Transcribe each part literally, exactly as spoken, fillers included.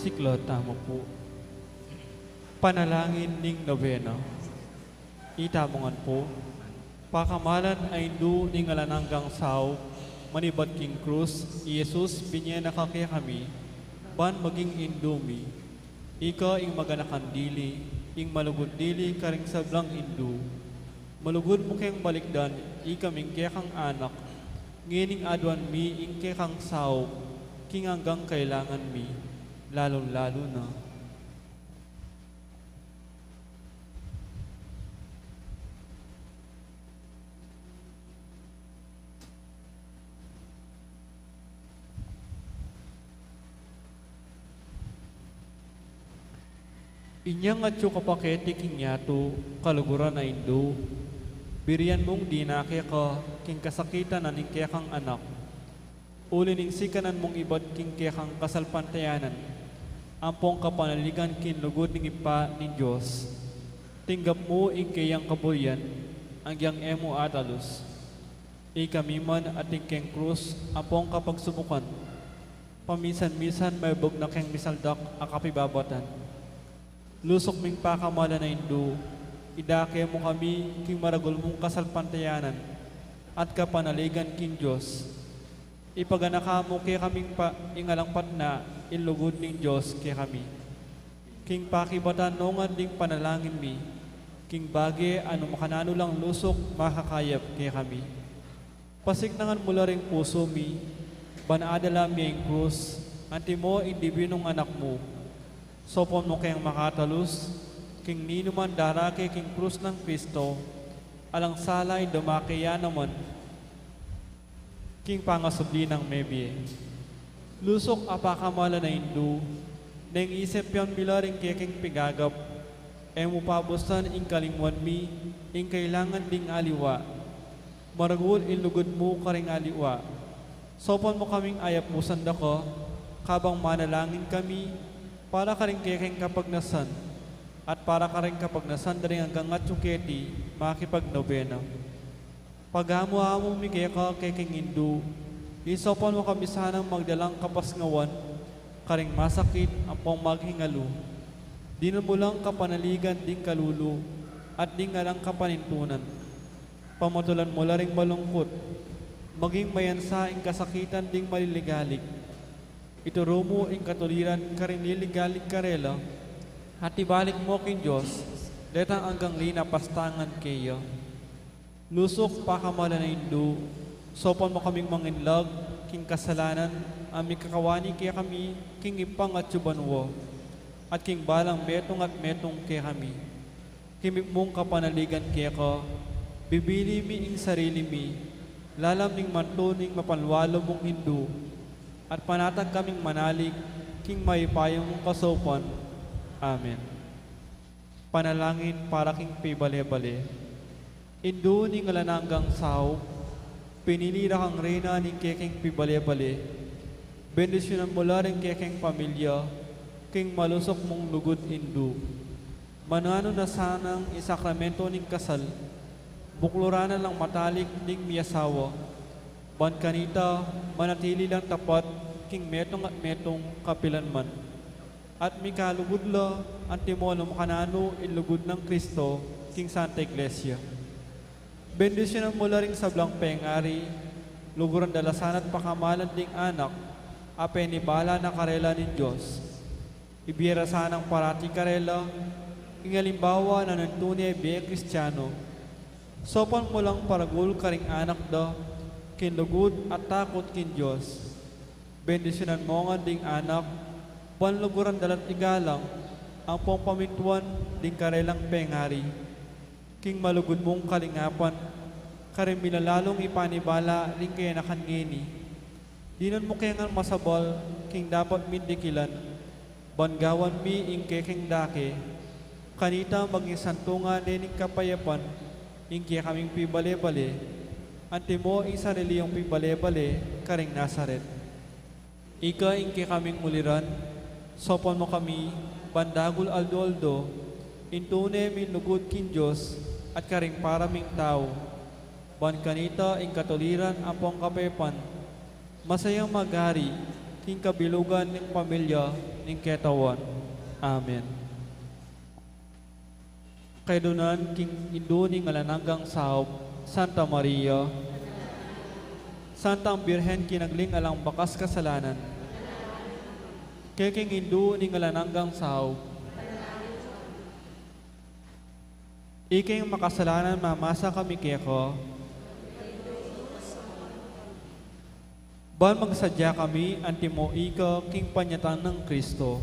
Siklaud tamu pu. Panalangin ning nobena. Itamu ngan pu, pakamalan a Indu ning alang anggang saup, manibat king krus, i Jesus, binye na ka kekami, ban maging Indu mi. Ika ing maganakan dili, ing malugud dili karing sablang Indu. Malugud mu keng balikdan, ikaming kekang anak, ngening aduan mi ing kekang saup, king anggang kailangan mi, lalung-lalu na. Inyang atyu ka pa keti king yatu, kaluguran a Indu, birian mung dinake ka king kasakitan na ning kekang anak. Uli ning sikanan mung ibat king kekang kasalpantayanan, ampong kapanaligan king lugud ning Ibpa ning Dios. Tinggap mu ing keyang kaburian, agyang e mu atalus. Ikami man atin keng krus, ampong kapagsubukan. Paminsan-minsan maibug na keng misaldak a kapibabatan. Lusuk ming pakamalan a Indu, idake mu kami king maragul mung kasalpantayanan at kapanaligan king Dios. Ipaganaka mu kekaming pa, ing alang patna, ing lugud ning Dios kekami. King pakibatan no ngan ding panalangin mi, king bage a nung makananu lang lusuk makakayap kekami. Pasiknangan mu la ring pusu mi, ban adala mi ing krus, antimo ing dibinung anak mu. Saupan mu keng makatalus, king ninuman darake king krus nang Kristo, alang sala ing dumake ya naman, king pangasubli nang mebie. Lusuk a pakamalan a Indu, neng isip yan mi la ring kekeng pigagap, e mu pabusan ing kalingwan mi, ing kailangan ding aliwa. Maragul ing lugud mu karing aliwa. Saupan mu kaming ayapusan da ka, kabang manalangin kami, para karing kekeng kapagnasan, at para karing kapagnasan da ring anggang atyu keti, makipagnobena. Pagamu-amu mi keka kekeng Indu, isaupan mu kami sanang magdalang kapasnawan, karing masakit, ampong maghingalu. Dinan mu lang kapanaligan ding kalulu, at ding alang kapanintunan. Pamatulan mu la ring malungkut, maging mayansa ing kasakitan ding maliligalik. Ituru mu ing katuliran karing liligalik karela, at ibalik mu king Dios, detang anggang linapastangan keya. Lusuk pakamalan a Indu, saupan mu kaming manginlag, king kasalanan, a mikakawani kekami, king Ibpang atyu banua, at king balang metung at metung kekami. Himip mung kapanaligan keka, bibili mi ing sarili mi, lalam ning mantu ning mapanwalu mung Indu, at panatag kaming manalig, king mayupaya mung kasaupan. Amen. Panalangin para king pibale-bale. Indu ning alang anggang saup, pinili ra kang reyna ning kekeng pibale-bale. Bendisyunan mu la ring kekeng pamilya, king malusuk mung lugud Indu. Mananu na sanang ing sakramento ning kasal, bukluran na lang matalik ding miyasawa, ban kanita manatili lang tapat king metung at metung kapilan man. At mikalugud la, antimo nung makananu ing lugud nang Kristo, king Santa Iglesia. Bendisyunan mu la ring sablang pengari, Luguran da la sana't pakamalan ding anak a penibala na karela ning Dios. Ibie ra sanang parati karela ing alimbawa na nung tune bie Kristiano. Saupan mu lang paragul karing anak da king lugud at takut king Dios. Bendisyunan mu ngan ding anak, ban luguran da la't igalang ampong pamintuan ding karelang pengari. King malugud mung kalingapan, karing milalalung ipanibala ring kayanakan ngeni. Dinan mu ke ngan masabal king dapat ming dikilan, ban gawan mi ing kekeng dake. Kanita maging santungan ne ning kapayapan ing kekaming pibale-bale, antimo ing sarili yung pibale-bale karing Nazaret. Ika ing kekaming uliran, saupan mu kami, ban dagul aldo-aldo, ing tune ming lugud king Dios at karing para ming tau, ban kanita ing katuliran ampong kapayapan, masayang magari king kabilugan ning pamilya ning ketawan. Amen. Kaidunan king Indu ning alang anggang saup, Santa Maria, Santang Birhen kinagling alang bakas kasalanan, kekeng Indu ning alang anggang saup, ikeng makasalanan mamasa kami keka, ban magsadya kami antimo ika king panyatang nang Kristo.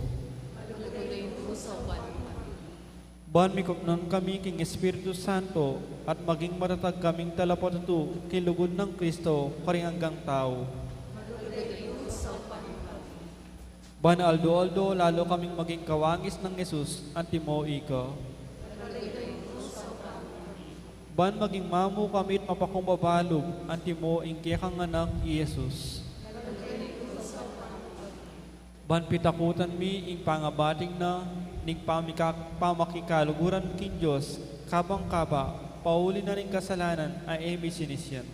Ban mikutnan kami king Espiritu Santo at maging matatag kaming talapatutu king lugud nang Kristo karing anggang tau. Ban aldo-aldo lalu kaming maging kawangis nang Jesus antimo ika. Ban maging mamu kami't mapakumbaba lub antimo ing kekang anak i Jesus. Ban pitakutan mi ing pangabating na ning pamika-, pamakikaluguran king Dios, kabang kaba, pauli na ning kasalanan a e mi sinisian.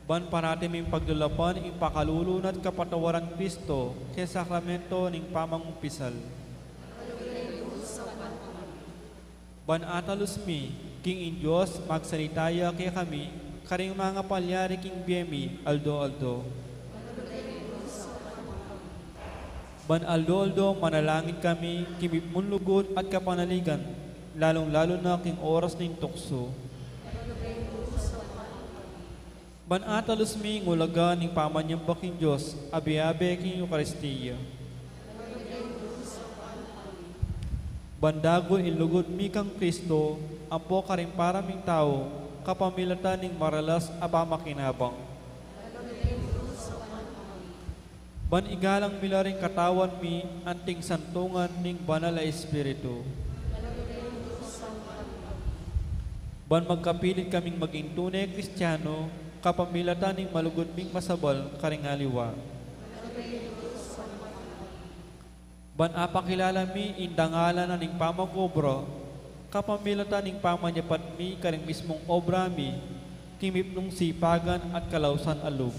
Ban parati ming pagdulapan ing pakalulu na't kapatawaran Kristo king sakramento ning pamangumpisal. Ban atalus mi, king ing Dios magsalita ya kekami, karing mangapalyari king bie mi aldo-aldo. Ban aldo-aldo manalangin kami, king mipnung lugud at kapanaligan, lalung-lalu na king oras ning tuksu. Ban atalus mi ing ulaga ning pamanyamba king Dios, abe-abe king Eukaristia. Ban dagul ing lugud mi kang Kristo, ampo karing para ming tau, kapamilatan ning maralas a pamakinabang. Ban igalang mi la ring katawan mi anting santungan ning Banal a Espiritu. Ban magkapilit kaming maging tune Kristiano, kapamilatan ning malugud ming masabal karing aliwa. Ban apakilala mi ing dangalan na ning pamag-obra, kapamilatan ning pamanyapat mi karing mismung obra mi, king mipnung sipagan at kalausan a lub.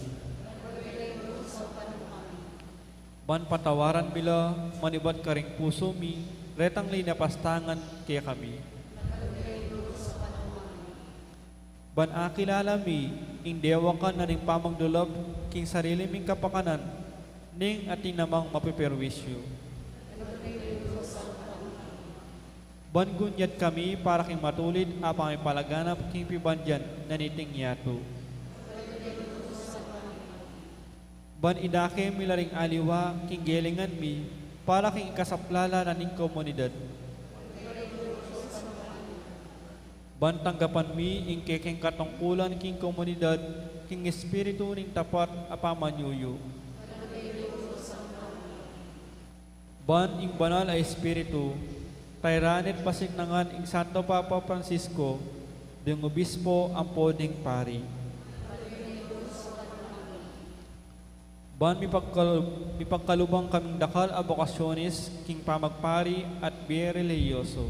Ban patawaran mi la, manibat karing pusu mi, retang linapastangan kekami. Ban akilala mi, ing dewakan na ning pamagdulap, king sarili ming kapakanan, ning atin namang mapiperwisyu. Ban gunyat kami para king matulid a pamipalaganap king pibandian na niting yatu. Ban idake mi la ring aliwa king gelingan mi para king ikasaplala na ning komunidad. Ban tanggapan mi ing kekeng katungkulan king komunidad king espiritu ning tapat a pamanyuyu. Ban ing Banal a Espiritu, tairan at pasiknangan ing Santo Papa Francisco, ding obispo ampo ding pari. Ban mipagkal-, mipagkaluban kaming dakal a bokasyones king pamagpari at bie relihiyoso.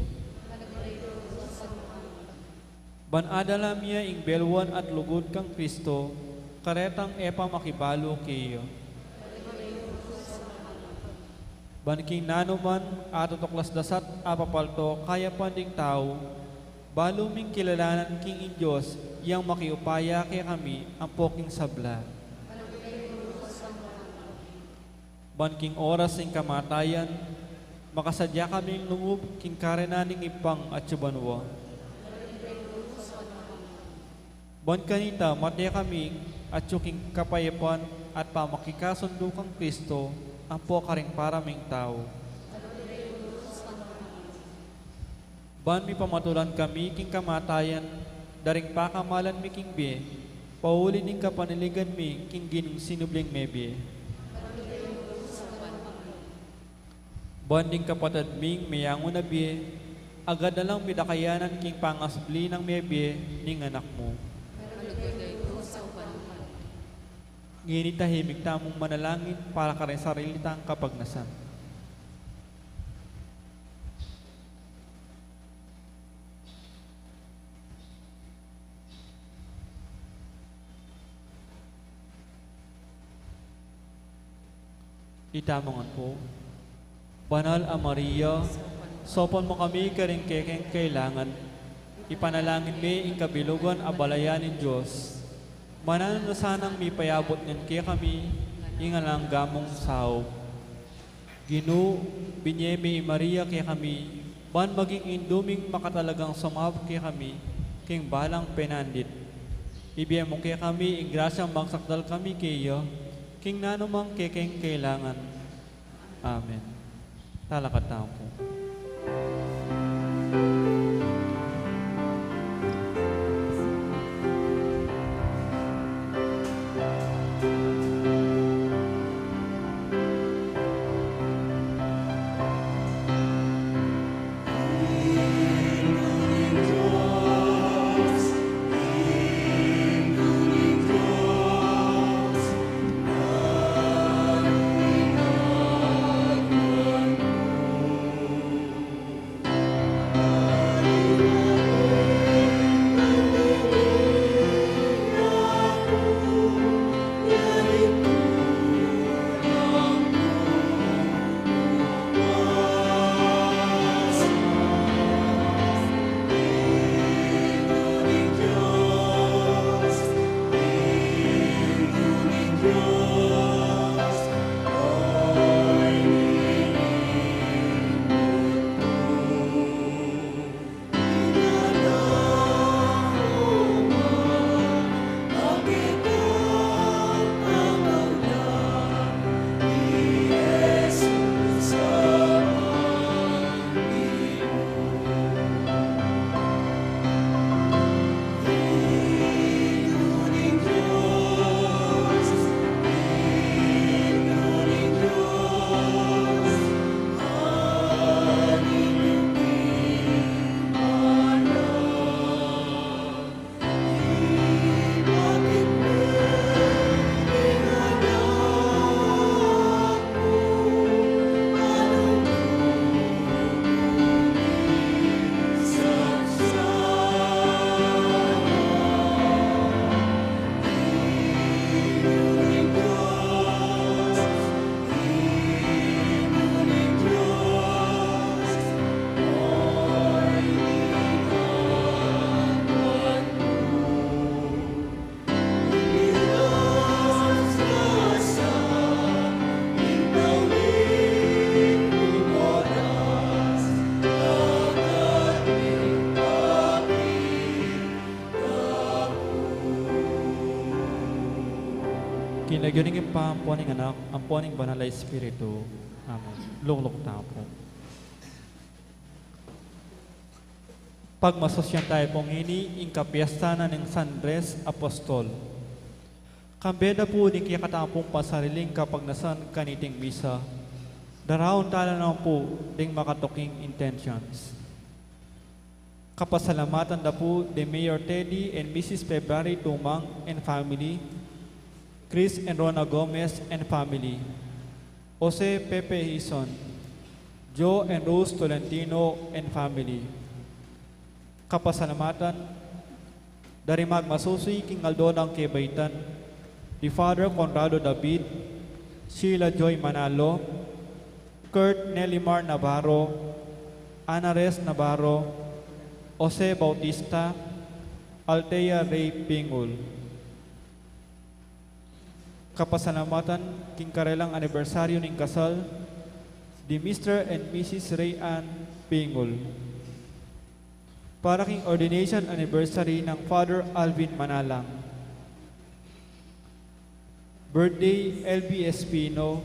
Ban adala mi ya ing belwan at lugud kang Kristo, karetang e pa makibalu keya. Ban king nanuman a tutuklas dasat a papalto kayapan ding tau, Balu ming kilalanan king ing Dios, yang makiupaya kekami ampo king sabla. Ban king oras ning kamatayan, makasadya kaming lungub king karina ning Ibpang atsu banua. Ban kanita, mate kami atsu king kapayapan at pamakikasundu kang Kristo, ampo karing para ming tau. Ban mipamatulan kami king kamatayan, da ring pakamalan mi king bie, pauli ning kapanaligan mi king Ginung sinubling mebie. Ban ding kapatad ming meyangu na bie, agad na lang midakayanan king pangasubli nang mebie ning Anak mu. Ngeni tahimik tamung manalangin para karing sarili tang kapagnasan. Itamu ngan pu. Banal a Maria, saupan mu kami karing kekeng kailangan. Ipanalangin mi ing kabilugan a balayan ning Dios. Mananu na sanang mipayabut ngan kekami ing alang angga mung saup. Ginu, binye me i Maria kekami, ban maging indu ming makatalagang sumaup kekami king balang penandit. Ibie mu kekami ing grasyang magsakdal kami keya king nanumang kekeng kailangan. Amen. Talakad tamu pu. King lagyu ning Ibpa, ampo ning Anak, ampo ning Banal a Espiritu. Amen. Lukluk tamu pu. Pagmasusyan tamu pung ini ing kapiesta na ning San Andres Apostol. Kambe da pu ding kekatamung pasariling kapagnasan kaniting misa, daraun tala na pu ding makatuking intentions. Kapasalamatan da pu de Mayor Teddy and Missus February Tumang and family, Chris and Rona Gomez and family, Jose Pepe Hison, Joe and Rose Tolentino and family. Kapasalamatan da ring magmasusi king aldo nang kebaitan, di Father Conrado David, Sheila Joy Manalo, Kurt Nelimar Navarro, Anares Navarro, Jose Bautista, Althea Rey Pingul. Kapasalamatan king karelang anibersaryu ning kasal di Mister and Missus Ray Ann Pingul. Para king ordination anniversary nang Father Alvin Manalang, birthday L B Espino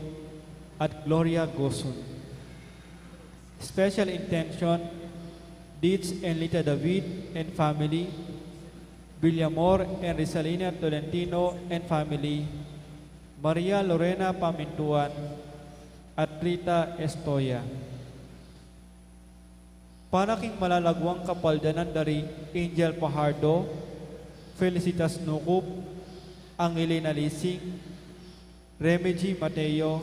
at Gloria Gosun. Special intention, Deeds and Lita David and family, Villamor and Rizalina Tolentino and family, Maria Lorena Pamintuan, at Rita Estoya. Para king malalaguang kapaldanan da ri Angel Pajardo, Felicitas Nucup, Angelina Lising, Remedy Mateo,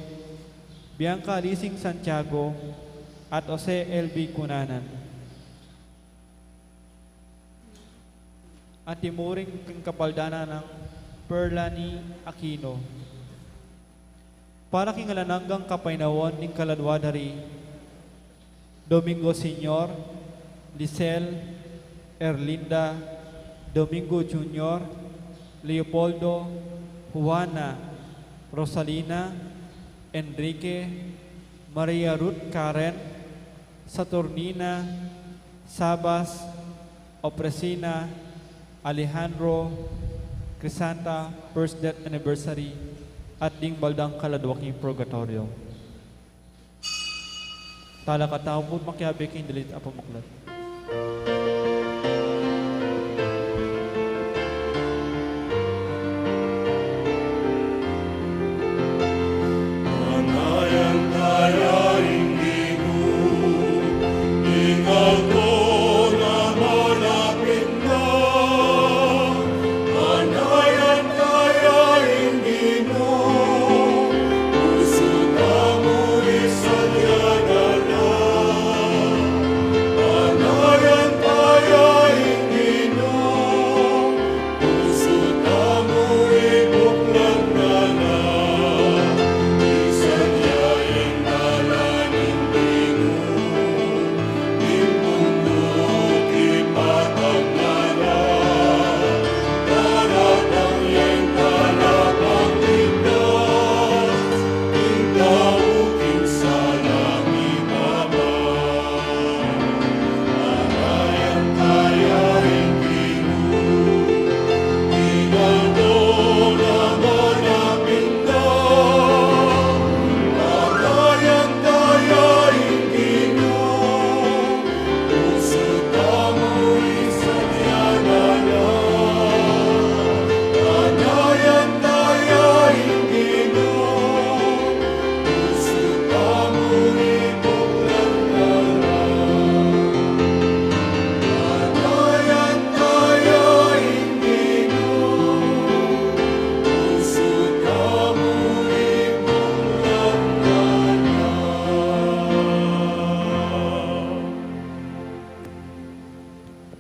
Bianca Lising Santiago, at Jose L B Cunanan. Antimurin king kapaldanan nang Perlani Aquino. Para king alang anggang kapaynawan ning kaladua da ri Domingo Senior, Lisel, Erlinda, Domingo Junior, Leopoldo, Juana, Rosalina, Enrique, Maria Ruth Karen, Saturnina, Sabas, Opresina, Alejandro, Crisanta, first death anniversary, at ding baldang kaladua king purgatorio. Talakad tamu pu't makiabe king dalit a pamaklat.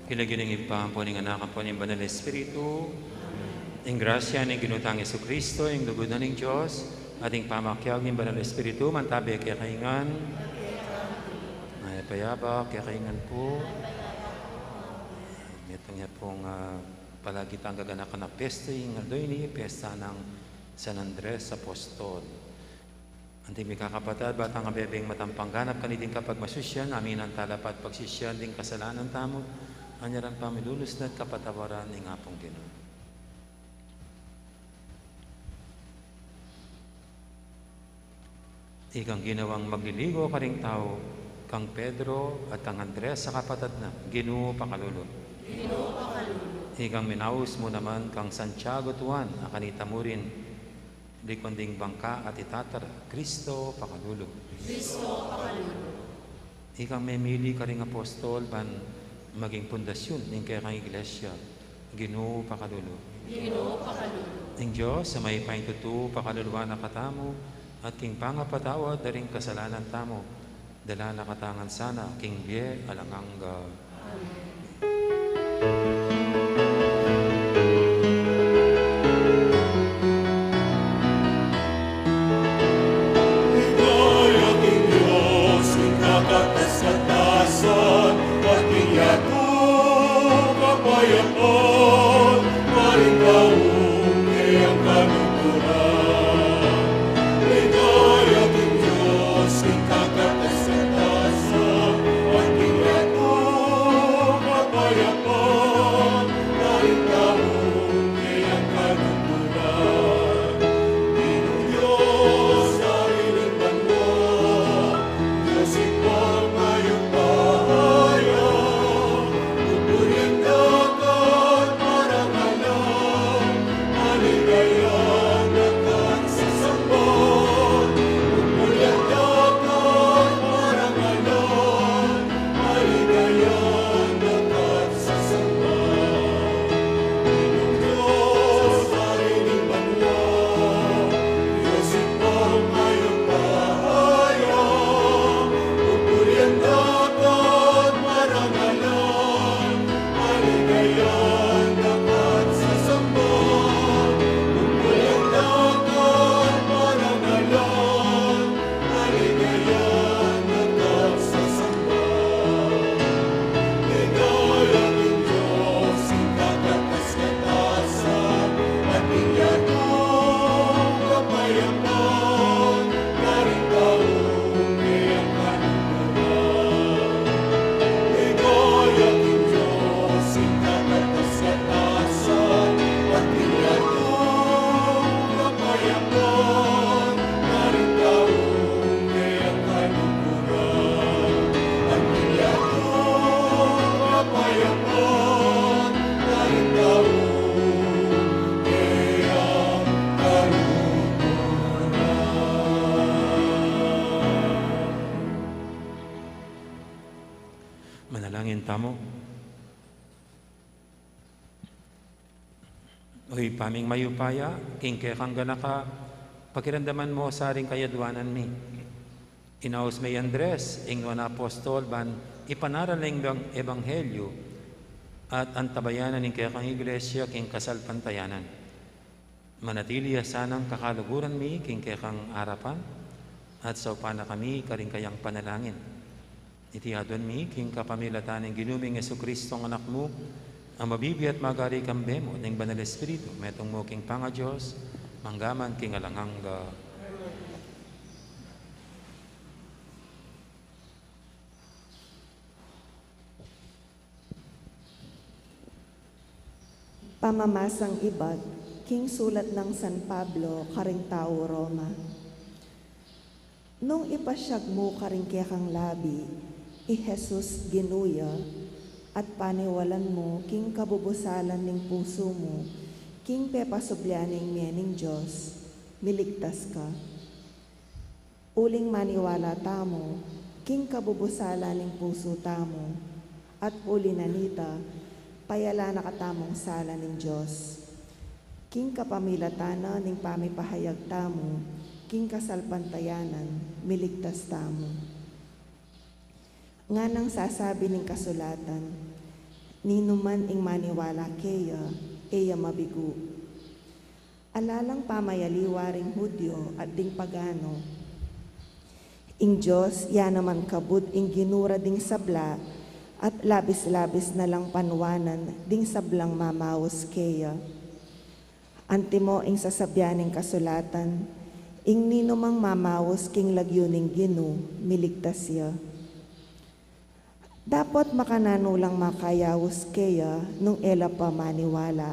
King lagyu ning Ibpa, ampo ning Anak, ampo ning Banal Espiritu. Ing grasya ning Ginu tang Jesucristo, ing lugud na ning Dios, at ing pamakiabe ning Banal Espiritu, mantabe kekayu ngan. Mayap a abak kekayu ngan pu. Metung ya pung, ah, palagi tang gaganakan a pesta ing aldo ini, pesta nang San Andres Apostol. Anting mikakapatad, ba tang abebeng matampang ganap kaniting kapagmasusian, aminan tala pa't pagsisian ding kasalanan tamu, anyaran pang milulusnat kapatawaran ning Apung Ginu. Ikang ginawang magliligo karing tau, kang Pedro at kang Andres a kapatad na, Ginu pakalulu. Ginu pakalulu. Ikang minaus mu naman kang Santiago tuan, a kanita mu rin, likwan ding bangka at itatara, Kristo pakalulu. Kristo pakalulu. Ikang memili karing apostol ban maging pundasyun ning kekang iglesia, Ginu pakalulu. Ginu pakalulu. Ing Dios a mayupayang tutu pakaluluan na katamu, at king pangapatawad da ring kasalanan tamu, dala na katamu ngan sana king bie alang angga. Amen. Ligaya king Dios, king kakatas-katasan, at king yatu Tamu. O Ibpa ming mayupaya, king kekang ganaka, pakiramdaman mu sa ring kayadwanan mi. Inaus me i Andres, ing nuan a apostol, ban ipanaral ing bang-, ebanghelyu, at antabayanan ing kekang iglesia king kasalpantayanan. Manatili ya sanang kakaluguran mi king kekang arapan, at saupan na kami karing kayang panalangin. Iti aduan mi king kapamilatan ning Ginu ming Jesucristo, Anak mu, a mabibie at magari kambe mu ning Banal Espiritu, metung mu king pangaDios, mangga man king alang angga. Pamamasang ibat king sulat nang San Pablo karing tau Roma. Nung ipasiag mu karing kekang labi i Jesus Ginu ya, at paniwalan mu king kabubusalan ning pusu mu king pepasublian ning mie ning Dios, miligtas ka. Uling maniwala tamu king kabubusalan ning pusu tamu, at uli na nita, payala na katamung sala ning Dios. King kapamilatan na ning pamipahayag tamu king kasalpantayanan, miligtas tamu. Nganang sasabi ning kasulatan, "Ninuman ing maniwala keya, e ya mabigu." Ala lang pamayaliwa ring Judio at ding pagano. Ing Dios ya naman kabud ing Ginu ra ding sabla, at labis-labis na lang panuanan ding sablang mamaus keya. Antimo ing sasabian ning kasulatan, "Ing ninumang mamaus king lagyu ning Ginu, miligtas ya." Dapot makananu lang makayaus keya nung e la pa maniwala?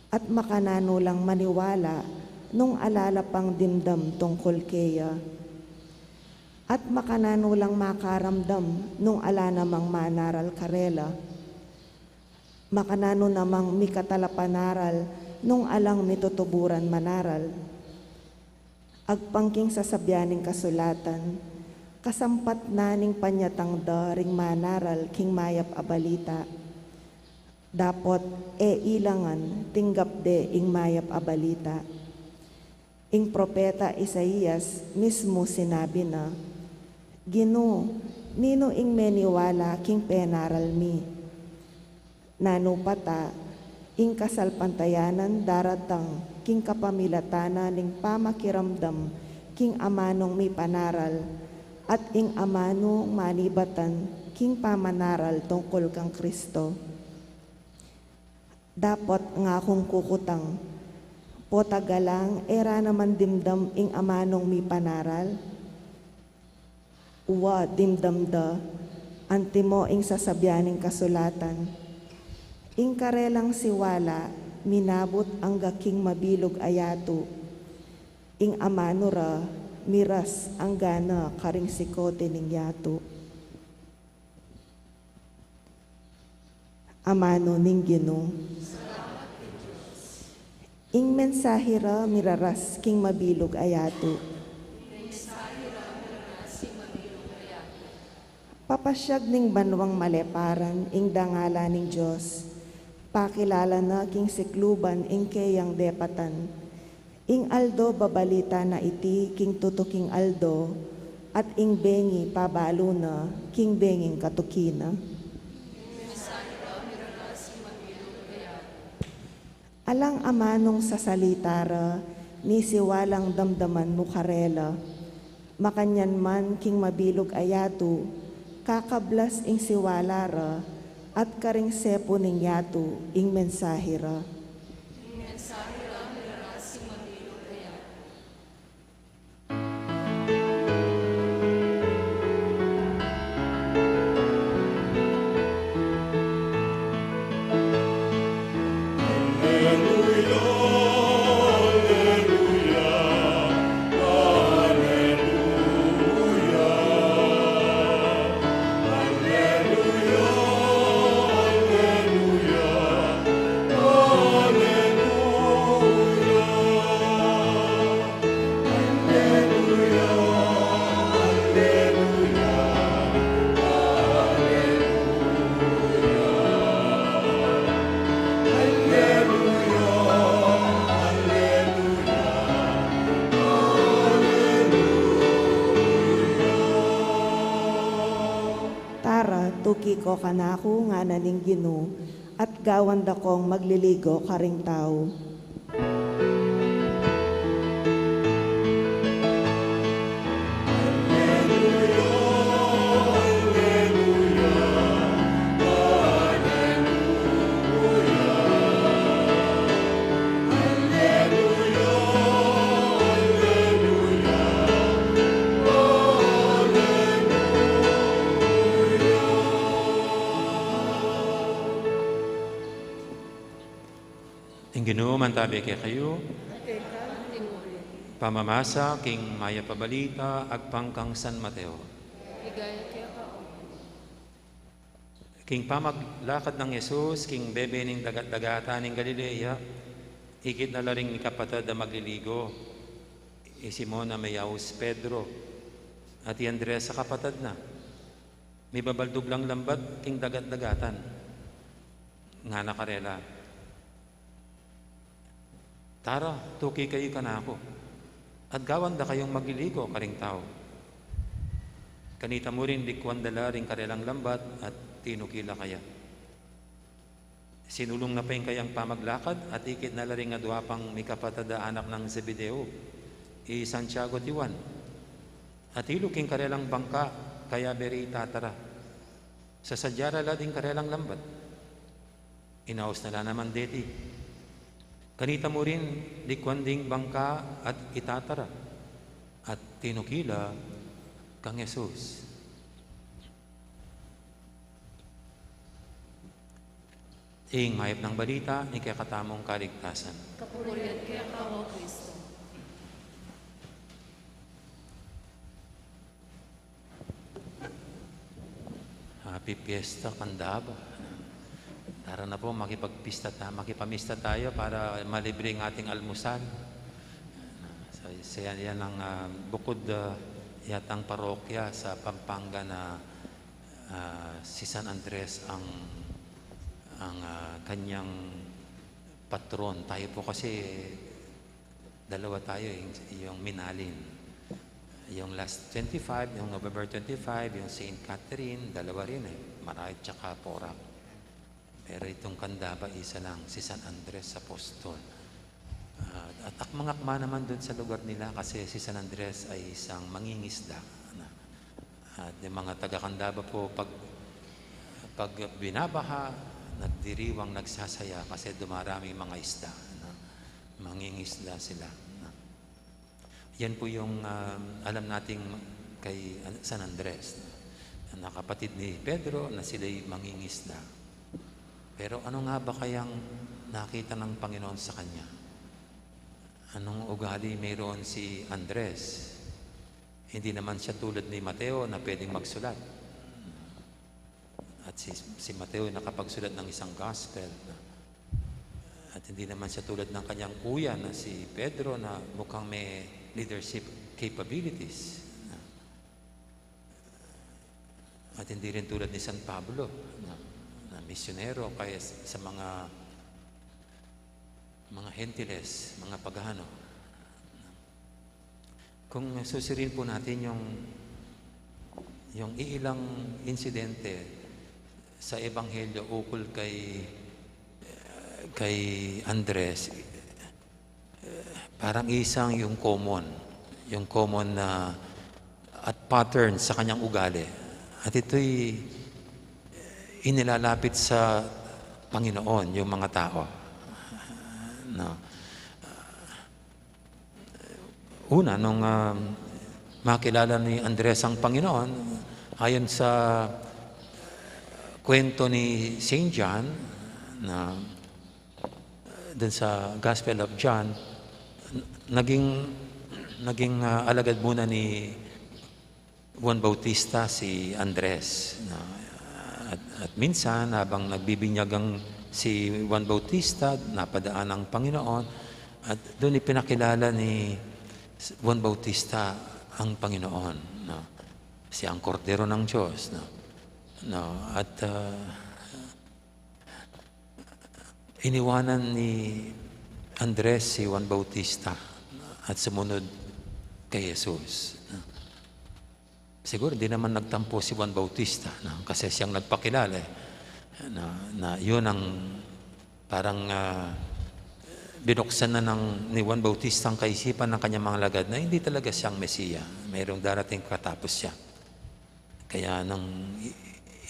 At makananu lang maniwala nung ala la pang dimdam tungkul keya? At makananu lang makaramdam nung ala namang manaral karela? Makananu namang mikatala panaral nung alang mitutuburan manaral? Agpang king sasabian ning kasulatan, kasampat na ning panyatang da ring manaral king mayap a balita. Dapot e ilangan tinggap de ing mayap a balita. Ing propeta Isaias mismu sinabi na, "Ginu, ninu ing meniwala king penaral mi?" Nanu pa ta, ing kasalpantayanan daratang king kapamilatan na ning pamakiramdam king amanung mipanaral, at ing amanung manibatan king pamanaral tungkul kang Kristo. Dapot ngakung kukutang, pota galang e ra naman dimdam ing amanung mipanaral? Wa dimdam da, antimo ing sasabian ning kasulatan, "Ing karelang siwala minabut angga king mabilug a yatu, ing amanu ra miras angga na karing sikote ning yatu." Amanu ning Ginu. Ing mensahe ra miraras king mabilug a yatu. Papasiag ning banuang maleparan ing dangalan ning Dios. Pakilala na king sikluban ing keyang depatan. Ing aldo babalita na iti king tutuking aldo, at ing bengi pabalu na king benging katuki na. Alang amanung sasalita ra, ni siwalang damdaman mu karela. Makanyan man king mabilug a yatu, kakablas ing siwala ra, at karing sepu ning yatu ing mensahe ra. Kanaku, ngana ning Ginu, at gawan da kong magliligo karing tau. Ing Ginu mantabi kekayu. Pamamasa king Mayap a Balita agpang kang San Mateo. Ligaya keka, O Ginu. King pamaglakad nang Jesus king bebe ning dagat-dagatan ning Galilea, ikit na la ring mikapatad a magliligo, i Simon a mayaus Pedro, at i Andres a kapatad na. Mibabaldug lang lambat king dagat-dagatan. Ngana karela, "Tara, tuki kayu kanaku, at gawan da kayung magliligo karing tau." Kanita mu rin, dikwan da la ring karelang lambat at tinuki la kaya. Sinulung na pa ing kayang pamaglakad at ikit na la ring adua pang mikapatad a anak nang Zebedeo, i Santiago at i Juan. Atilu king karelang bangka, kayabe ri itatara. Sasadya ra la ding karelang lambat. Inaus na la naman deti. Kanita mu rin, dikwan ding bangka at itatara, at tinuki la kang Jesus. Ing Mayap a Balita ning kekatamung kaligtasan. Kapurian keka, O Kristo. Happy Fiesta, Candaba. Tara na po, makipagpista ta-, makipamista tayo para malibre ang ating almusal. So, siya, yan ang, ah, bukod, ah, yatang parokya sa Pampanga na, ah, si San Andres ang, ang, ah, kanyang patron. Tayo po kasi, dalawa tayo, yung, yung Minalin. Yung last twenty-five, yung November twenty-five, yung Saint Catherine, dalawa rin eh. Marae tsaka Porac. Pero itong Candaba, isa lang, si San Andres Apostol. Ah, at akmang-akma naman dun sa lugar nila kasi si San Andres ay isang mangingisda. Ano? At yung mga taga Candaba po, pag, pag binabaha, nagdiriwang, nagsasaya kasi dumarami yung mga isda, no? Mangingisda sila, no? Yan po yung, um, alam nating kay An-, San Andres, no? Na kapatid ni Pedro, na sila'y mangingisda. Pero ano nga ba kayang nakita ng Panginoon sa kanya? Anong ugali mayroon si Andres? Hindi naman siya tulad ni Mateo na pwedeng magsulat. At si, si Mateo nakapagsulat ng isang gospel. At hindi naman siya tulad ng kanyang kuya na si Pedro na mukhang may leadership capabilities. At hindi rin tulad ni San Pablo na, na misyonero kaya s-, sa mga, mga Hentiles, mga pagano. Kung susirin po natin yung, yung iilang insidente sa Ebanghelyo ukol kay, kay Andres, parang isang yung common, yung common na at pattern sa kanyang ugali. At ito'y inilalapit sa Panginoon, yung mga tao. No? Una, nung, um, makilala ni Andres ang Panginoon, ayon sa kwento ni Saint John, na dun sa Gospel of John, naging, naging, ah, alagad muna ni Juan Bautista si Andres, no? At, at minsan, habang nagbibinyag ang si Juan Bautista, napadaan ang Panginoon, at dun ipinakilala ni Juan Bautista ang Panginoon, no? Siya ang Kordero ng Diyos, no? No? At, ah, iniwanan ni Andres si Juan Bautista at sumunod kay Jesus. Siguro di naman nagtampo si Juan Bautista, no? Kasi siyang nagpakilala, eh. Na, na yun ang parang, ah, binuksan na ng, ni Juan Bautista ang kaisipan ng kanyang mga alagad na hindi talaga siyang Mesiya. Mayroong darating katapos siya. Kaya nang i-,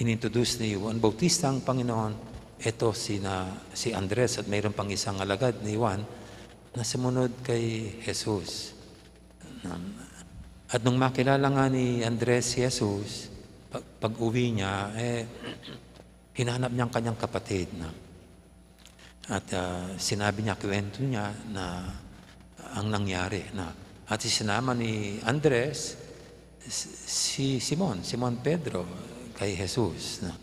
inintroduce ni Juan Bautista ang Panginoon, eto si na, si Andres at mayroon pang isang alagad ni Juan na sumunod kay Jesus. At nung makilala nga ni Andres si Jesus, pag, pag-uwi niya, eh, hinanap niya ang kanyang kapatid, no? At, ah, sinabi niya, kinuwento niya na ang nangyari, no? At isinama ni Andres si, si Simon, Simon Pedro, kay Jesus, no?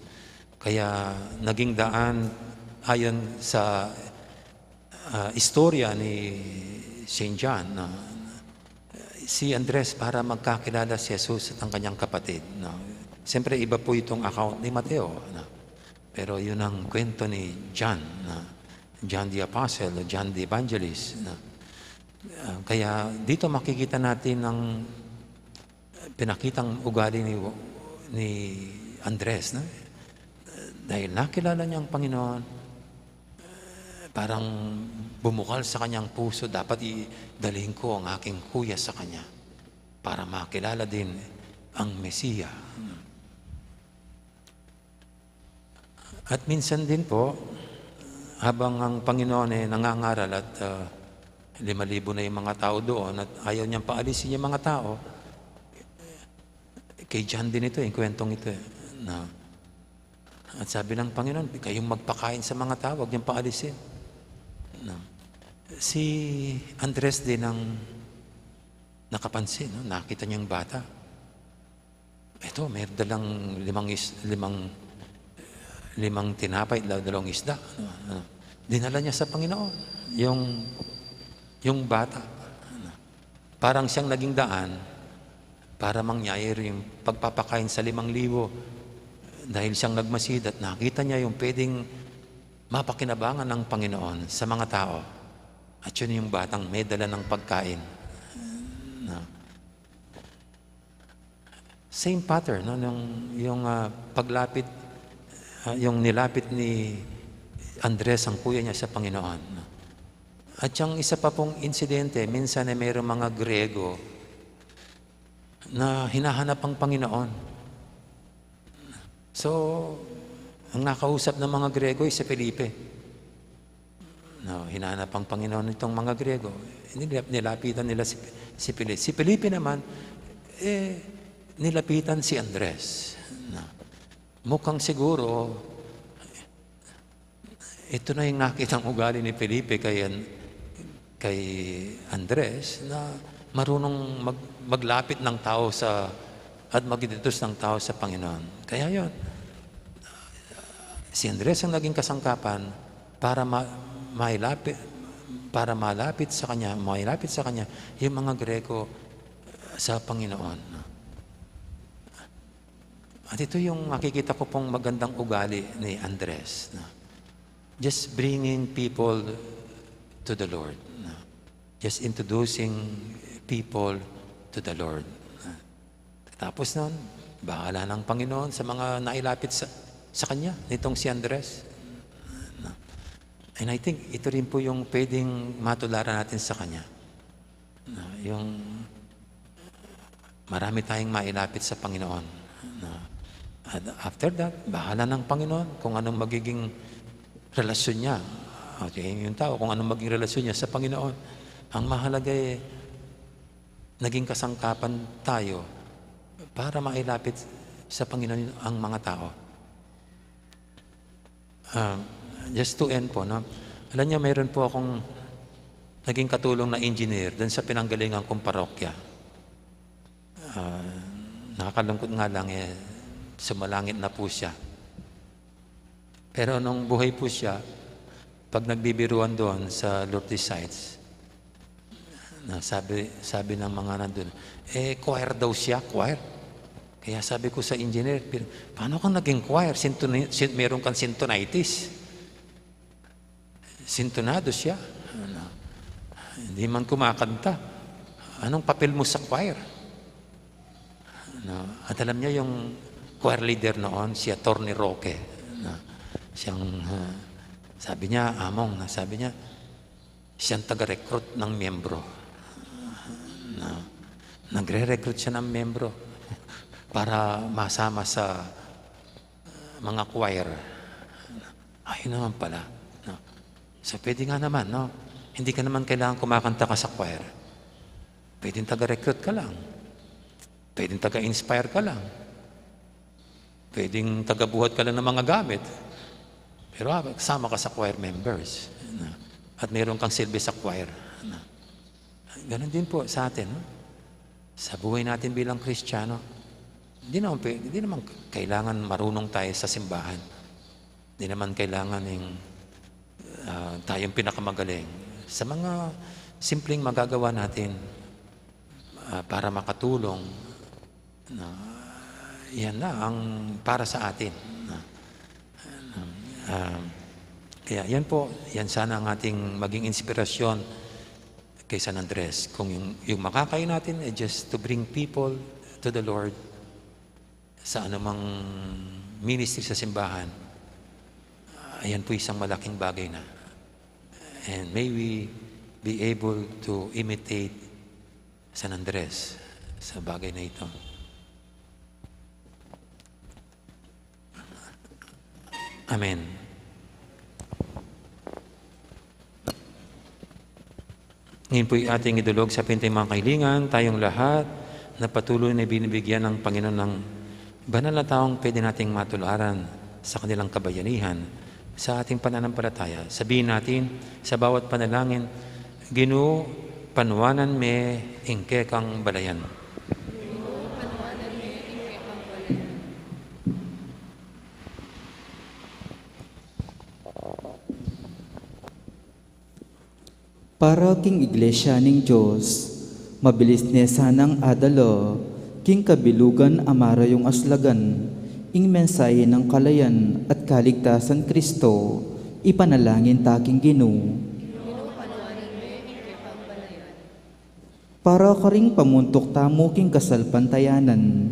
Kaya naging daan, ayon sa ah, istorya ni Saint John, no? Si Andres para magkakilala si Jesus at ang kanyang kapatid, no? Siyempre, iba po itong account ni Mateo, no? Pero yun ang kwento ni John, no? John the Apostle o John the Evangelist, no? Ah, kaya dito makikita natin ang pinakitang ugali ni, ni Andres, no? Dahil nakilala niya ang Panginoon, parang bumukal sa kanyang puso, "Dapat idalhin ko ang aking kuya sa kanya para makilala din ang Mesiya." At minsan din po, habang ang Panginoon ay nangangaral at, ah, lima libo na yung mga tao doon at ayaw niyang paalisin yung mga tao, kay John din ito, yung kwentong ito, eh, na, at sabi ng Panginoon, "Kayong magpakain sa mga tao, huwag niyong paalisin." Na, si Andres din ang nakapansin, no? Nakita niya yung bata. Ito, may dalang limang is-, limang, limang tinapay, da-, dalawang isda. Ano, ano. Dinala niya sa Panginoon yung, yung bata. Ano. Parang siyang naging daan para mangyari yung pagpapakain sa limang libo. Dahil siyang nagmasid at nakita niya yung pwedeng mapakinabangan ng Panginoon sa mga tao. At yun yung batang may dala ng pagkain. No? Same pattern, no? Yung, yung, ah, paglapit, ah, yung nilapit ni Andres ang kuya niya sa Panginoon, no? At yung isa pa pong insidente, minsan ay mayroong mga Grego na hinahanap ang Panginoon. So, ang nakausap ng mga Grego ay si Felipe. No, hinanap ang Panginoon nitong mga Grego. Nilap-, nilapitan nila si, si Felipe. Si Felipe naman, eh, nilapitan si Andres. No. Mukhang siguro, ito na yung nakitang ugali ni Felipe kay An-, kay Andres na marunong mag-, maglapit ng tao sa, at mag-introduce ng tao sa Panginoon. Kaya yon, si Andres ang naging kasangkapan para ma-, mailapit, para malapit sa kanya, mailapit sa kanya yung mga Grego sa Panginoon. At ito yung makikita ko pong magandang ugali ni Andres, no? Just bringing people to the Lord, no? Just introducing people to the Lord, no? Tapos nun, bahala ng Panginoon sa mga nailapit sa, sa kanya, nitong si Andres, no? And I think ito rin po yung pwedeng matularan natin sa kanya. No, yung marami tayong mailapit sa Panginoon. No? At after that, bahala ng Panginoon kung anong magiging relasyon niya. Okay, yung tao, kung anong maging relasyon niya sa Panginoon. Ang mahalaga, eh, naging kasangkapan tayo para mailapit sa Panginoon ang mga tao. Ah, just to end po, no? Alam niyo, mayroon po akong naging katulong na engineer dun sa pinanggalingan kong parokya. Ah, nakakalungkot nga lang, eh, sumalangit na po siya. Pero nung buhay po siya, pag nagbibiruan doon sa Lourdes Sites, na sabi, sabi ng mga nandun, eh, choir daw siya, choir. Kaya sabi ko sa engineer, "Pin-, paano kang naging choir? Sinto-, sin-, meron kang syntonitis." Sintonado siya. Ano, hindi man kumakanta. "Anong papel mo sa choir?" Ano, At alam niya yung choir leader noon, si Attorney Roque. Na, siyang, ah, sabi niya, "Among," na, sabi niya, "siyang taga-recruit ng miyembro." Na, nagre-recruit siya ng miyembro para masama sa, ah, mga choir. Ayun naman pala. No? So, pwede nga naman, no? Hindi ka naman kailangan kumakanta ka sa choir. Pwedeng taga-recruit ka lang. Pwedeng taga-inspire ka lang. Pwedeng taga-buhat ka lang ng mga gamit. Pero, ah, kasama ka sa choir members. No? At meron kang silbi sa choir. No? Ganun din po sa atin, no? Sa buhay natin bilang Kristiyano, hindi naman, pwe-, hindi naman kailangan marunong tayo sa simbahan. Hindi naman kailangan yung, ah, tayong pinakamagaling. Sa mga simpleng magagawa natin, ah, para makatulong, na yan na ang para sa atin. Na, ah, kaya yan po, yan sana ang ating maging inspirasyon kay San Andres. Kung yung, yung makakaya natin, eh, just to bring people to the Lord sa anumang ministry sa simbahan, ah, ayan po isang malaking bagay na. And may we be able to imitate San Andres sa bagay na ito. Amen. Ngayon po'y ating idulog sa pinting mga kahilingan, tayong lahat na patuloy na binibigyan ng Panginoon ng banal na taong pwede nating matularan sa kanilang kabayanihan sa ating pananampalataya. Sabihin natin sa bawat panalangin, "Ginu, panuanan me ing kekang balayan." Para king Iglesia ning Dios, mabilis ne sanang adala king kabilugan a marayung aslagan ing mensahe nang kalayan at kaligtasan Kristo, ipanalangin ta king Ginu. Para karing pamuntuk tamu king kasalpantayanan,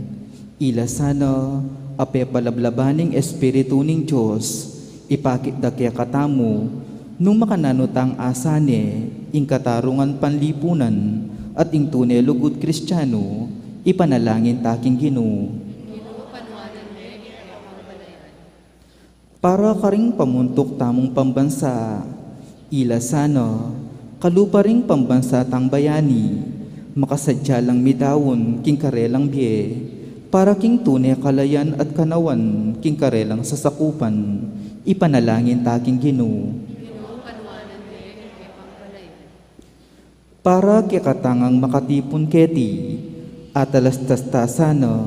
ila sana a pepalablaban ning Espiritu ning Dios, ipakit da kekatamu, nung makananu tang asa ne ing katarungan panlipunan at ing tune lugud Kristiano, ipanalangin ta king Ginu. Para karing pamuntuk tamung pambansa, ila sana, kalupa ring pambansa tang bayani, makasadya lang midaun king karelang bie, para king tune kalayan at kanawan king karelang sasakupan, ipanalangin ta king Ginu. Para kekatang makatipun keti, atalas tasta sana,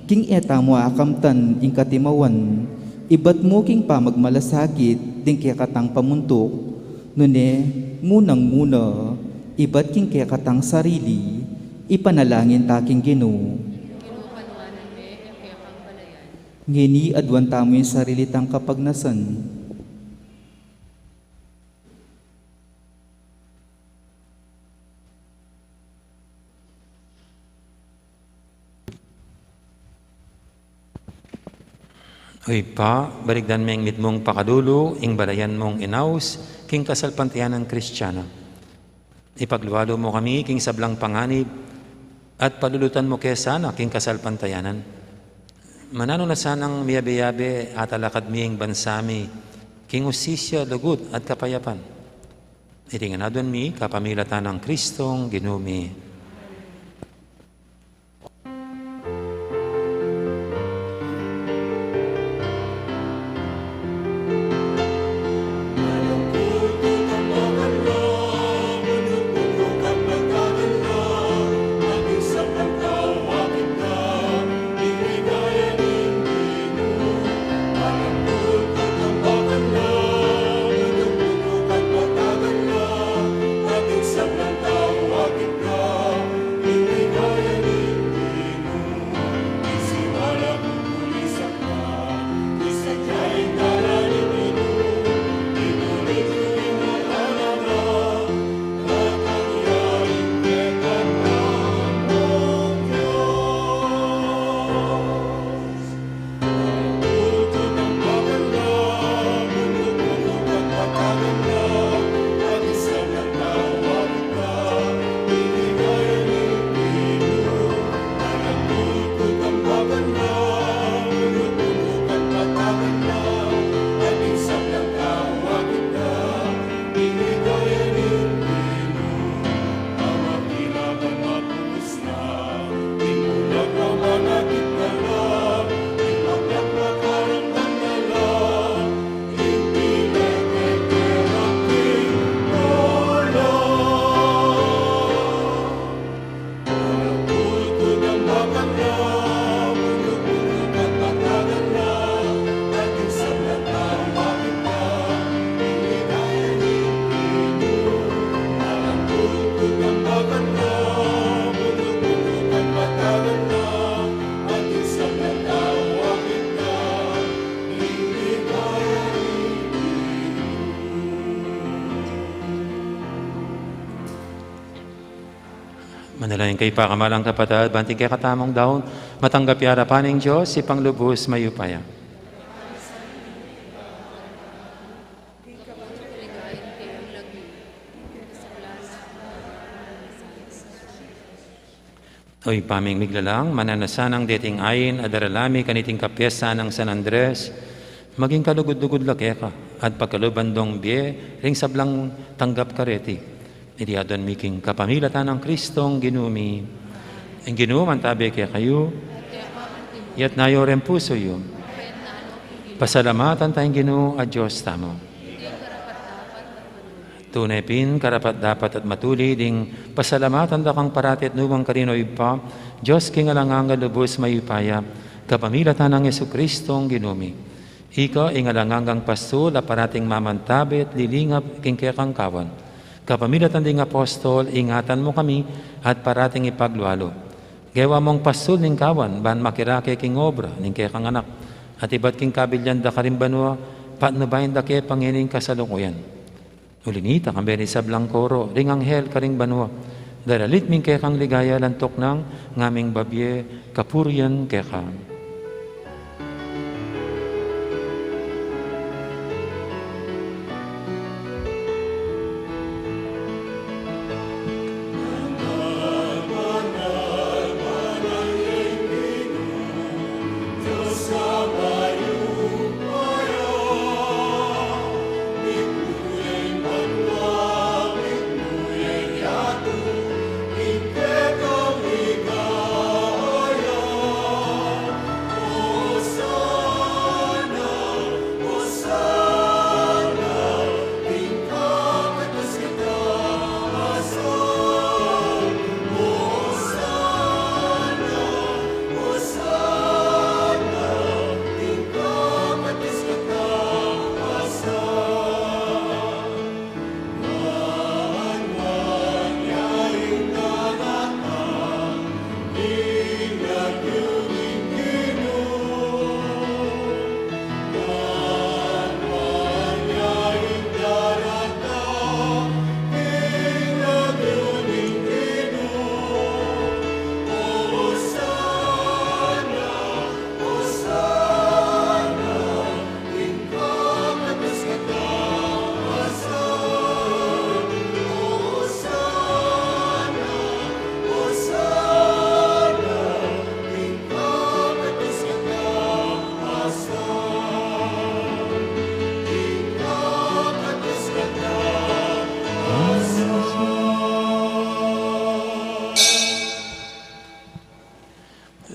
king e tamu akamtan ing katimawan, ibat mu king pamagmalasakit ding kekatang pamuntuk, nune, munang-muna, ibat king kekatang sarili, ipanalangin ta king Ginu. Ngeni aduan tamu ing sarili tang kapagnasan. O Ibpa, balikdan meng mitmung pakalulu ing balayan mung inaus king kasalpantayanan Kristiana. Ipaglualu mu kami king sablang panganib at palulutan mu ke sana king kasalpantayanan. Mananu na sanang miyabe-yabe at alakad mi ing bansa mi king ustisya, lugud at kapayapan. Iti ngan aduan mi kapamilatan nang Kristong Ginu mi. Manalangin kayu, pakamalan kung kapatad, ban ing kekatamung daun matanggap ya arapan ning Dios, Ibpang lubus mayupaya. O Ibpa ming miglalang, mananu na sanang deting ain a daralan mi kaniting kapiestan nang San Andres, maging kalugud-lugud la keka, at pagkaluban dong bie ring sablang tanggap kareti. Iti adwan mi king kapamilatan nang Kristong Ginu mi. Ing Ginu mantabi kekayu. Iyatas yu ring pusu yu. Pasalamatan taya ing Ginu a Dios tamu. Tune pin karapat-dapat at matulid ing pasalamatan da kang parati at nukarin man, o Ibpa, Dios king alang angga, lubus mayupaya, kapamilatan nang Jesucristong Ginu mi. Ika ing alang anggang pastul a parating mamantabi at lilingap king kekang kawan. Kapamilatan ding apostol, ingatan mu kami at parating ipaglualu. Gewa mung pastul ning kawan, ban makirake king obra ning kekang Anak, at ibat king kabilian da karin banua, patnubayan da ke pa ngening kasalukuyan. Uli nita, kambe ring sablang koro ring anghel karing banua, daralit mi ing kekang ligaya, lantuk nang ngaming babie kapurian keka.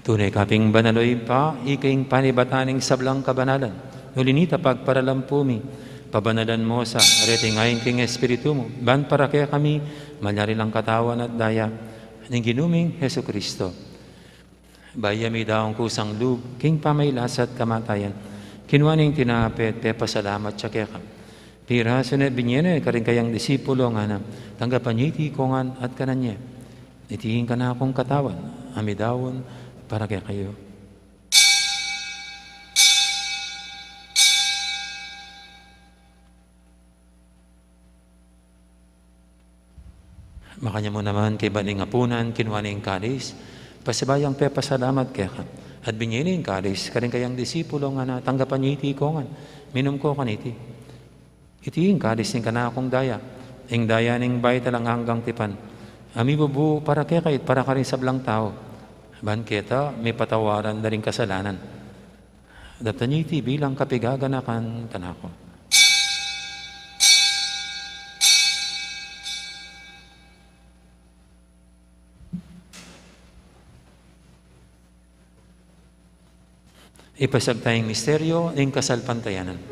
Tune ka pin banal, o Ibpa, ika ing panibatan ning sablang kabanalan. Uli nita, pagparalan pu mi, pabanalan mu sa reting ain king Espiritu mu, ban para kekami malyari lang katawan at daya ning Ginu ming Jesucristo. Bayu ya midaun kusang lub king pamagkasakit at kamatayan, kinua ne ing tinape, pepasalamat ya keka, pirasu ne, binie ne karing kayang disipulo, ngana: Tanggapan ye iti ikayu ngan at kanan ye. Iti ing kanakung katawan a midaun para kekayu. Makanyan mu naman, kaybat ning apunan, kinua ne ing kalis, pasibayu yang pepasalamat keka, at binie ne ing kalis karing kayang disipulo, ngana: Tanggapan ye iti ikayu ngan, minum kayu kaniti. Iti ing kalis ning kanakung daya, ing daya ning bayu at alang anggang tipan, a mibubu para kekayu at para karing sablang tau, ban keta mipatawaran da ring kasalanan. Daptan ye iti bilang kapaganakan kanaku. Ipasiag taya ing misteryu ning kasalpantayanan.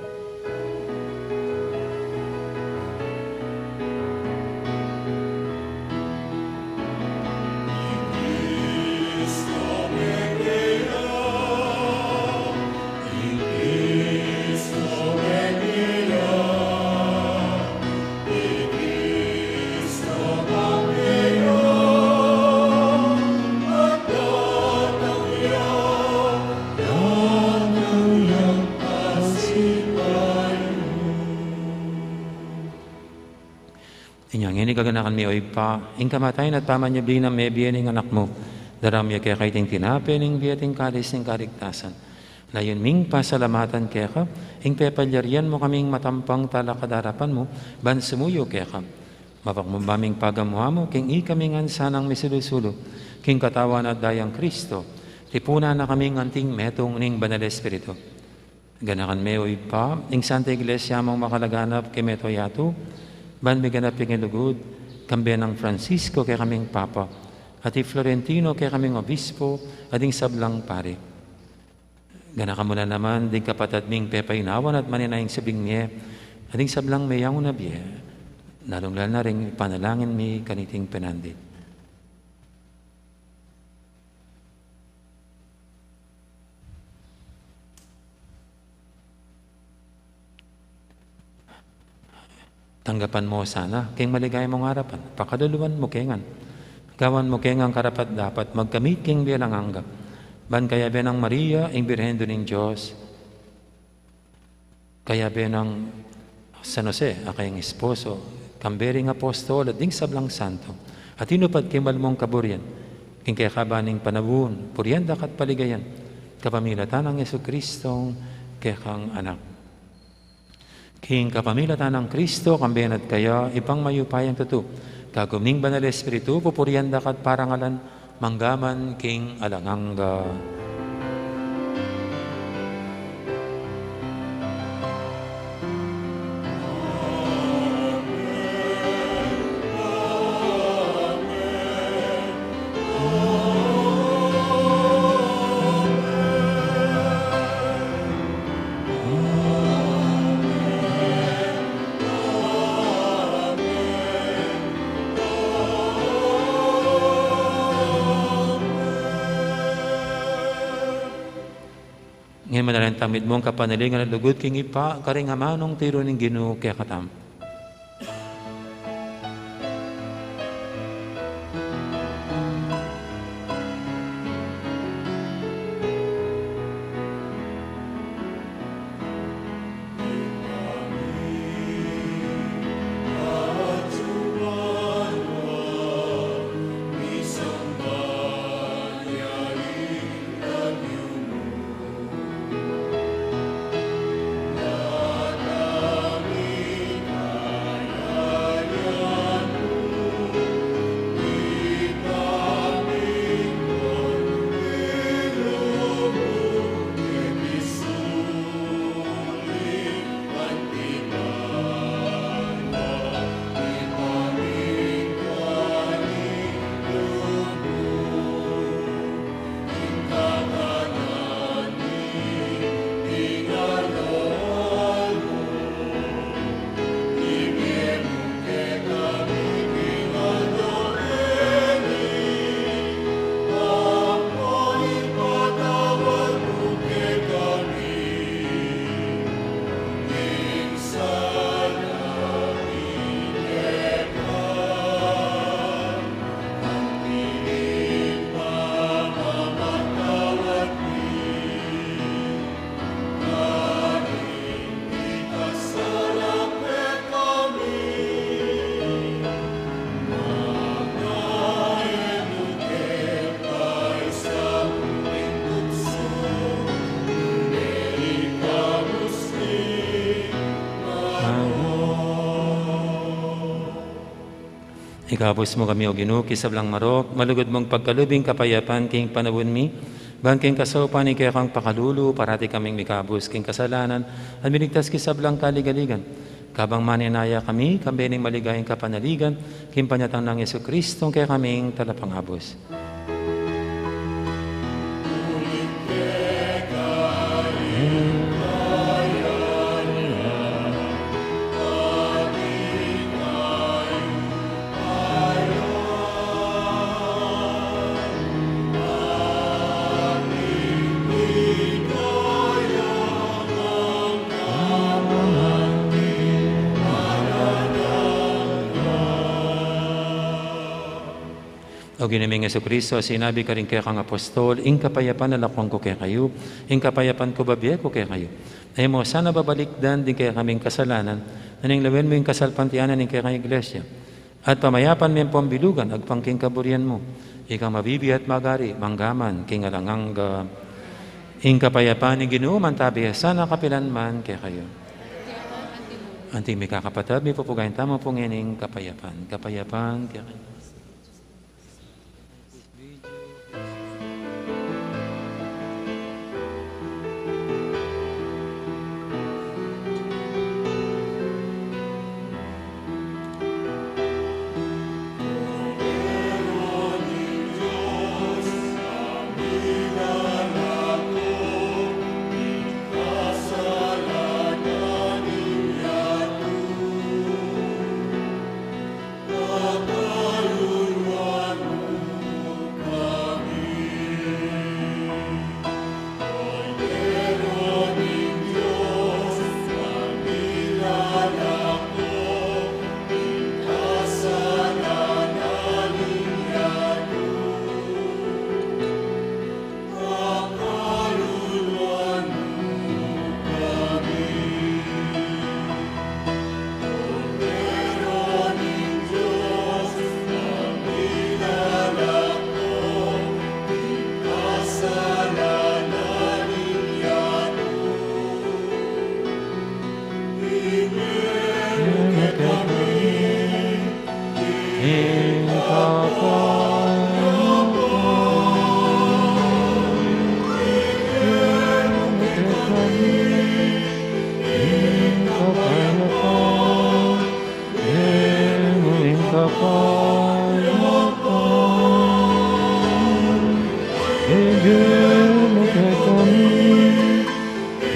Inya ngeni gaganakan mi, o Ibpa, ing kamatayan at pamanyubli nang mebie ning Anak mu, daraun mi keka iting tinape ning bie at ing kalis ning kaligtasan. Layun ming pasalamatan keka ing pepalyarian mu kaming matampang talakad king arapan mu, ban sumuyu keka. Mapakbabang ming pagamu-amu king ikami ngan sanang misulu-sulu king katawan at dayang Kristo, tipunan na kaming anting metung ning Banal Espiritu. Ganakan me, o Ibpa, ing Santa Iglesia mung makalaganap king mabilug a yatu, ban miganap ing lugud, kambe nang Francisco kekaming Papa, at i Florentino kekaming Obispo, at ding sablang pari. Ganakan mu la naman ding kapatad ming pepainawan at manenaya ing subling mie, at ding sablang meyangu na bie, lalung-lalu na ring panalangin mi kaniting penandit. Tanggapan mu sana king maligaya mung arapan, pakaluluan mu ke ngan. Gawan mu ke ngan karapat-dapat magkamit king bie alang angga. Ban kayabe nang Maria, ing Birhen Indu ning Dios, kayabe nang San Jose, a kayang esposo, kambe ring apostol, at ding sablang santo, a tinupad king mal mung kaburian king kekaba ning panaun, purian da ka at paligayan, kapamilatan nang Jesucristong kekang Anak. King kapamilatan nang Kristo, kambe na at kaya, Ibpang mayupayang tutu, kagum ning Banal Espiritu, pupurian da ka at parangalan, mangga man king alang angga. Ngeni manalangin tamu mitmung kapanaligan at lugud king Ibpa, karing amanung tiru ning Ginu kekatamu. Ikabus mu kami, O Ginu, king sablang marok, malugud mung pagkalub ing kapayapan king panaun mi, ban king kasaupan ning kekang pakalulu, parati kaming mikabus king kasalanan, at miligtas king sablang kaligaligan. Kabang manenaya kami, kambe ning maligayang kapanaligan, king panyatang nang Jesucristo, kekaming Talapangabus. O Ginu ming Jesucristo, sinabi karing kekang apostol, "Ing kapayapan lakwan ku kekayu, ing kapayapan ku bibie ku kekayu." E mu sana babalikdan ding kekaming kasalanan, nune lawen mu ing kasalpantayanan ning kekang Iglesia. At pamayapan me ing pambilugan, agpang king kaburian mu. Ika mabibie at magari, mangga man king alang angga. Ing kapayapan ning Ginu mantabe ya sana kapilan man kekayu. Anting mikakapatad, mipupugayan tamu pu ngening kapayapan. Kapayapan kekayu.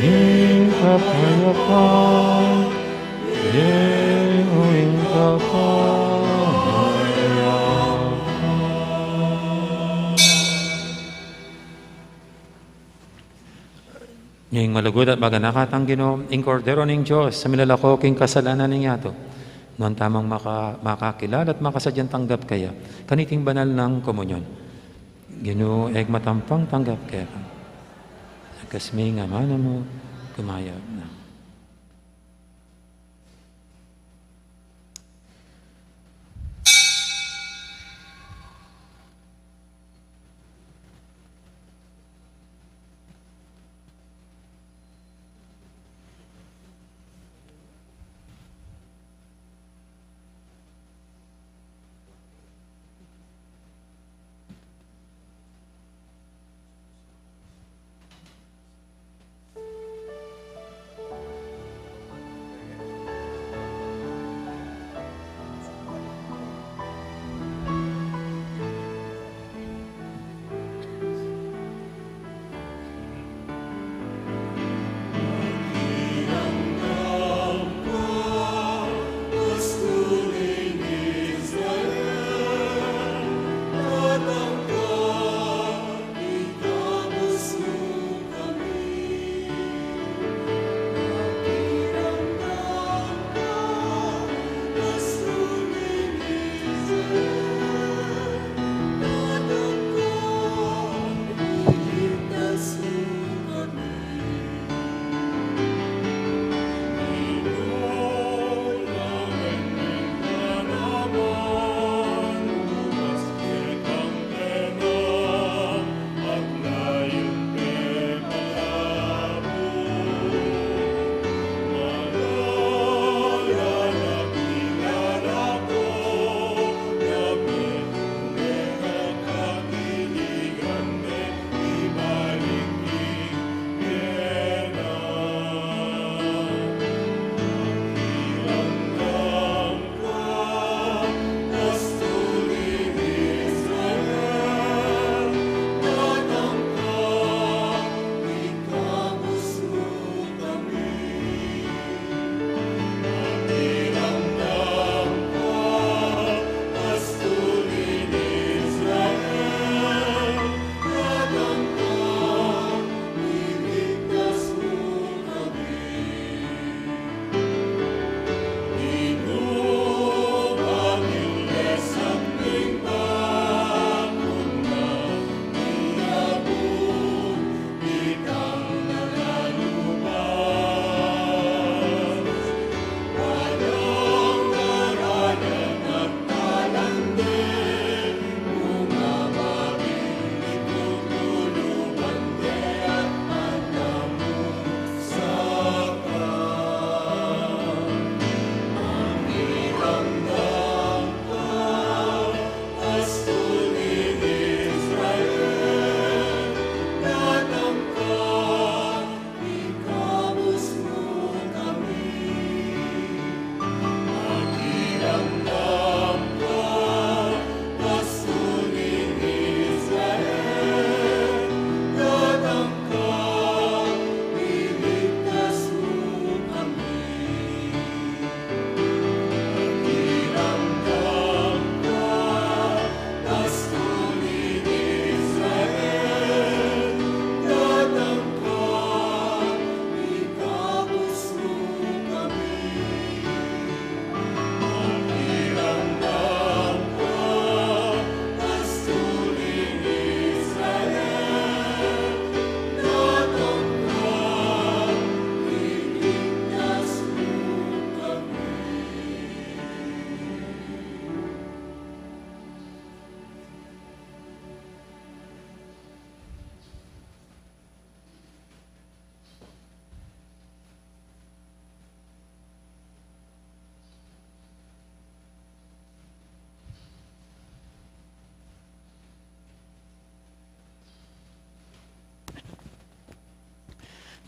Ing kapayapan, ing kapayapan. Ing malugud at maganaka tang Ginu, ing Kordero ning Dios, a milalako king kasalanan ning yatu. Nuan tamung maka-, makakilala at makasadyang tanggap kaya kaniting banal nang komunyon. Ginu, e ku matampang tanggap keka. Agkas ming amanu mu, kumayap na.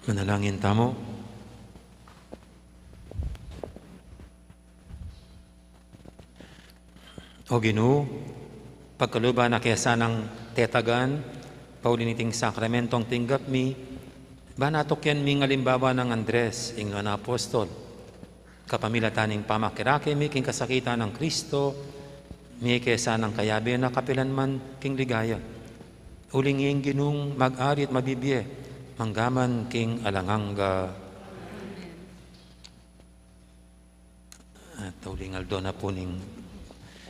Manalangin tamu. O Ginu, pagkaluban na kaya sanang tetagan, pauli niting sakramentong tinggap mi, bana tukian ming alimbawa nang Andres, ing nuan a apostol. Kapamilatan ning pamakirake mi king kasakitan nang Kristo, mie ke sanang kayabe na kapilan man king ligaya. Uling ing Ginung mag-ari at mabibie, manggaman king alang angga. At uling aldo na pu ning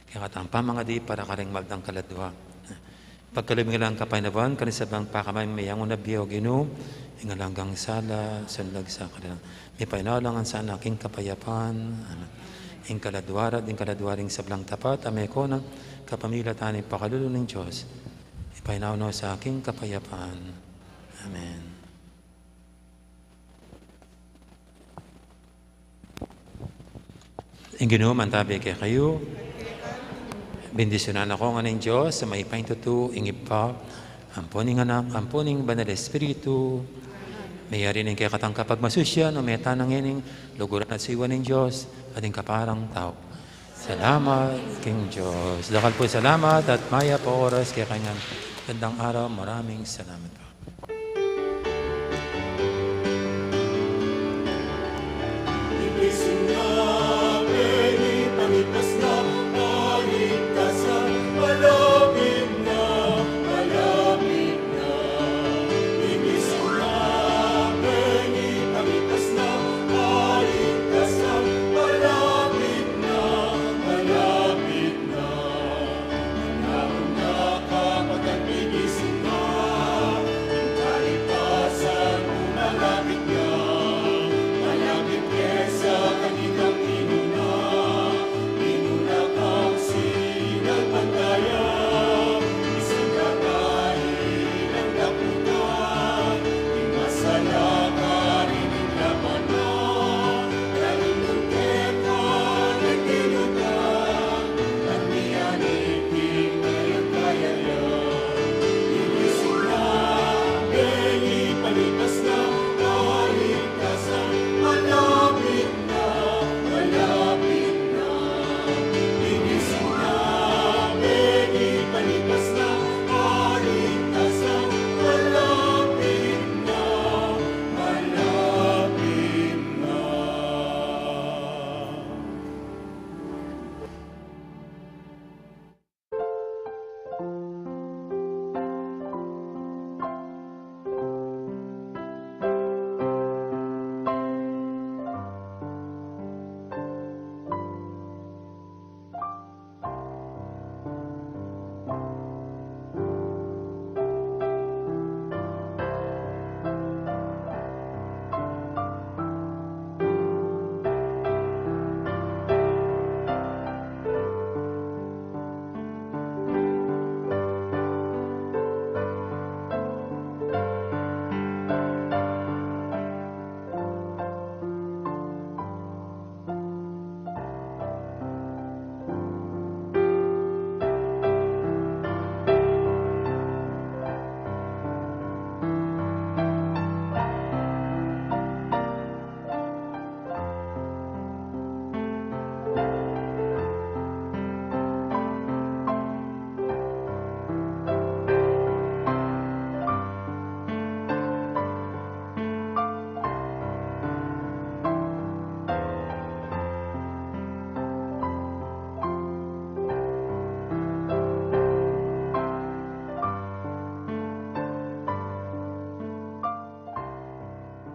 kekatang pamangadi para karing mabdang kaladua. Pagkalub ning alang kapainawan, karing sablang pakamamie miyang unabie, O Ginu, ing alang anggang sala, sunlag sa kanila. Mipainawa la ngan sana king kapayapan. Amen. Ing kaladua ra, ing kaladua ring sablang tapat, a meko na, kapamilatan ning pakalulu ning Dios, mipainawa na sa king kapayapan. Amen. Ing Ginu mantabi kekayu. Bendisyunan na kayu ngan ning Dios a mayupaya king tutu, ing Ibpa, ampo ning Anak, ampo ning Banal Espiritu. Meyari ning kekatang kapagmasusyan, ume tana ngening luguran at suyuan ning Dios at ning kaparang tau. Salamat king Dios. Dakal pung salamat at mayap a oras kekayu ngan. Gandang araw, maraming salamat po.